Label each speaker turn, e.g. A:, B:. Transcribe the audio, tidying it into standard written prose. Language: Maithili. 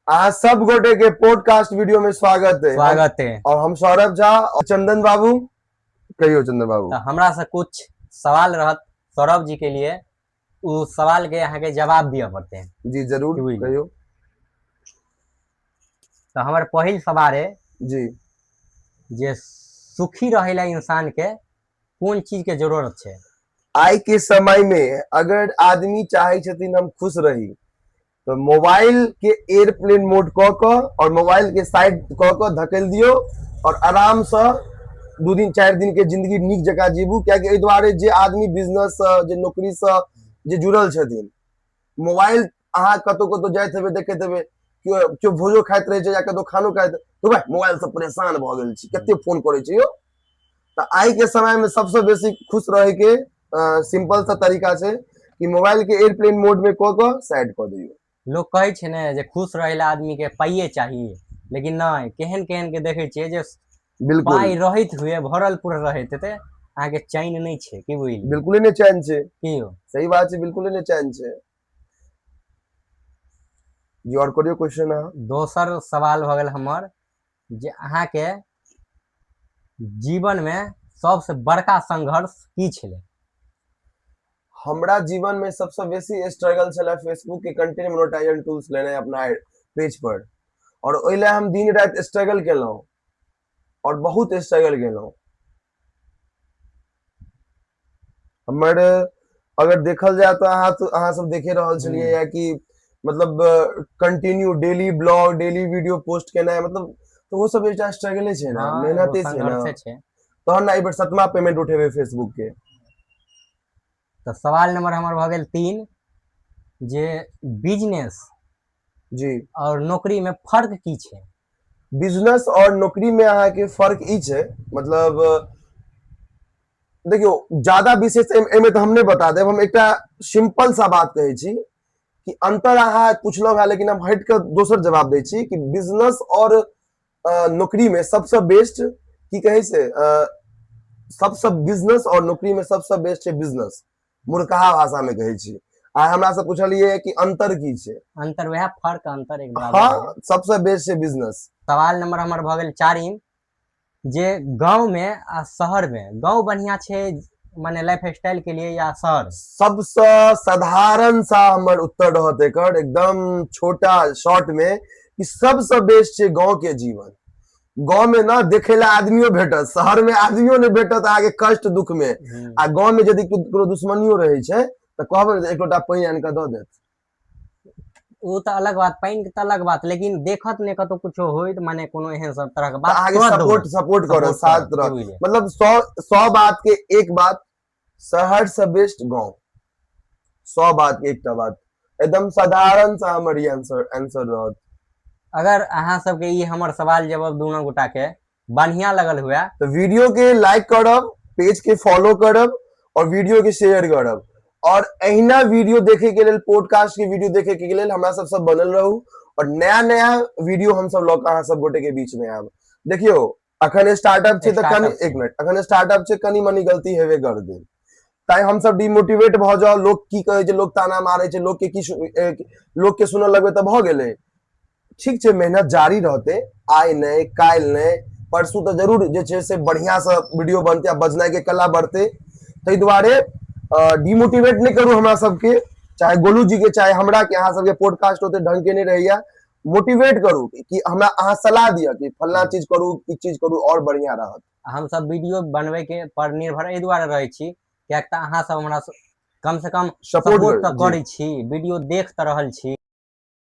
A: अहाँ सब गोटे के पॉडकास्ट वीडियो में स्वागत है।
B: स्वागत है।
A: और हम सौरभ झा और चंदन बाबू। कहियो चंदन बाबू।
B: तऽ हमरा से कुछ सवाल रहत सौरभ जी के लिए, उ सवाल के अहाँ के जवाब दिअ पड़ते।
A: जी जरूर।
B: की बुझलियै?
A: कहियो।
B: तऽ हमर पहिल सवाल है जे सुखी रहै ला इंसान के कोन चीज के जरूरत छै?
A: आइ के समय में अगर आदमी चाहे छथिन हम खुश रही, तऽ मोबाइल के एयरप्लेन मोड कऽ कऽ और मोबाइल के साइड कऽ कऽ धकेल दियौ और आराम से 2 दिन 4 दिन के जिंदगी नीक जकाँ जीबू। कियाकि एहि दुआरे जे आदमी बिजनेस से, जे नौकरी से जे जुड़ल छथिन, मोबाइल अहाँ कतौ कतौ जाइत हेबै, देखैत हेबै, केओ केओ भोजो खाइत रहै छै या कतौ खानो खाइत, तो भाइ मोबाइल से परेशान भऽ गेल छी, कते फोन करै छै यौ। तऽ आइ के समय में सबसे बेसी खुश रहे के सिंपल सा तरीका छै कि मोबाइल के एयरप्लेन मोड में कऽ कऽ साइड कऽ दियौ।
B: लोक कहै छै ने जे खुश रहै ला आदमी के पाइये चाही, लेकिन नहि, केहन केहन के देखै छियै जे पाइ रहैत हुए, भरल पूरल रहैत हेतै, अहाँके चैन नहि छै, की बुझलियै?
A: बिल्कुले नहि चैन छै।
B: की यौ?
A: सही बात छै, बिल्कुले नहि चैन छै जी। और करियौ क्वेश्चन अहाँ।
B: दोसर सवाल भऽ गेल हमर जे अहाँके जीवन में सबसे बड़का संघर्ष की छलै?
A: हमरा जीवन में सबसे बेसी स्ट्रगल छलै फेसबुक के कंटेंट मोनेटाइजेशन टूल्स लेनाइ अपना पेज पर, और ओहि लए हम दिन राति स्ट्रगल केलहुँ और बहुत स्ट्रगल केलहुँ। हमर अगर देखल जाय तऽ अहाँ सब देखे रहल छलियै या कि मतलब continue daily blog, daily video post केनाइ, मतलब तऽ ओ सब एकटा स्ट्रगले छै ने, मेहनते छै ने,
B: संघर्षे छै।
A: तहन ने एहि बेर 7वां पेमेंट उठेबै फेसबुक के।
B: तऽ सवाल नंबर हमर भऽ गेल 3 जे बिजनेस और नौकरी में फर्क की छै?
A: बिजनेस और नौकरी में अहाँके फर्क ई छै, मतलब देखियौ ज्यादा विशेष एहिमे तऽ हम नहि बता देब, हम एकटा सिंपल सा बात कहै छी कि अंतर अहाँ पुछलहुँ हेँ, लेकिन हम हटि कऽ दोसर जवाब दै छी कि बिजनेस और नौकरी में सबसँ बेस्ट की कहै छै, सबसँ बिजनेस और नौकरी में सबसँ बेस्ट छै बिजनेस, मुर्खहा भाषा में कहै छी। आ हमरा से पुछलियै कि अंतर की छै?
B: अंतर वएह फर्क, अंतर एक बराबर
A: हाँ, सबसँ बेस्ट छै बिजनेस।
B: सवाल नंबर हमर भऽ गेल 4 जे गाँव में आ शहर में गाँव बढ़िया छै माने लाइफ स्टाइल के लिए या शहर?
A: सबसँ साधारण सा हमर उत्तर रहत एकर, एकदम छोटा शॉर्ट में, कि सबसँ बेस्ट छै गाँव के जीवन। गाँव में ना देखे ला आदमियो भेटत, शहर में आदमियो नहीं भेटत अहाँके कष्ट दुख में। आ गाँव में यदि केकरो दुश्मनियो रहै छै तऽ कहबै एक लोटा पानि आनि कऽ दऽ देत।
B: ओ तऽ अलग बात, पानि के तऽ अलग बात, लेकिन देखत नहि कतौ कुछो होइत, माने कोनो एहन सब तरह के बात,
A: अहाँके
B: तुरंत
A: सपोर्ट
B: दौड़त।
A: सपोर्ट करत,
B: सपोर्ट
A: साथ
B: करत, की
A: रहत।
B: बुझलियै?
A: मतलब 100 बात के एक बात, शहर से बेस्ट गाँव। 100 बात के एकटा बात, एकदम साधारण सा हमर ई आंसर रहत।
B: अगर अहाँ सबके ई हमर सवाल जवाब दुनू गोटा के बढ़िया लगल हुए
A: तऽ वीडियो के लाइक करब, पेज के फॉलो करब और वीडियो के शेयर करब, और एहिना वीडियो देखे के लेल, पॉडकास्ट के वीडियो देखे के लेल हमरा सब सब बनल रहू, और नया नया वीडियो हम सब लऽ कऽ अहाँ सब गोटे के बीच में आयब। देखियौ अखन स्टार्टअप छै तऽ कनि
B: स्टार्टअप छै।
A: एक मिनट, अखन स्टार्टअप छै, कनि मनि गलती हेबे कर दे, ताहि हम सब डिमोटिवेट भऽ जाउ। लोक की कहै छै, लोक ताना मारै छै, लोक के की लोक के सुनऽ लगबै तऽ भऽ गेलै। ठीक छै, मेहनत जारी रहतै, आइ नहि काल्हि नहि परसू तऽ जरूर जे छै से बढ़िया से वीडियो बनतै आ बजनाइ के कला बढ़तै। ताहि दुआरे डिमोटिवेट नहि करू हमरा सबके, चाहे गोलू जी के चाहे हमरा के, अहाँ सबके पॉडकास्ट ओते ढंग के नहि रहैया, मोटिवेट करू कि हमरा अहाँ सलाह दिअ कि फल्लाँ चीज करू, ई चीज करू और बढ़िया रहत।
B: हम सब वीडियो बनबै के पर निर्भर एहि दुआरे रहै छी किएक तऽ अहाँ सब हमरा कम से कम
A: सपोर्ट
B: सपोर्ट तऽ करै छी, वीडियो देख तऽ रहल छी।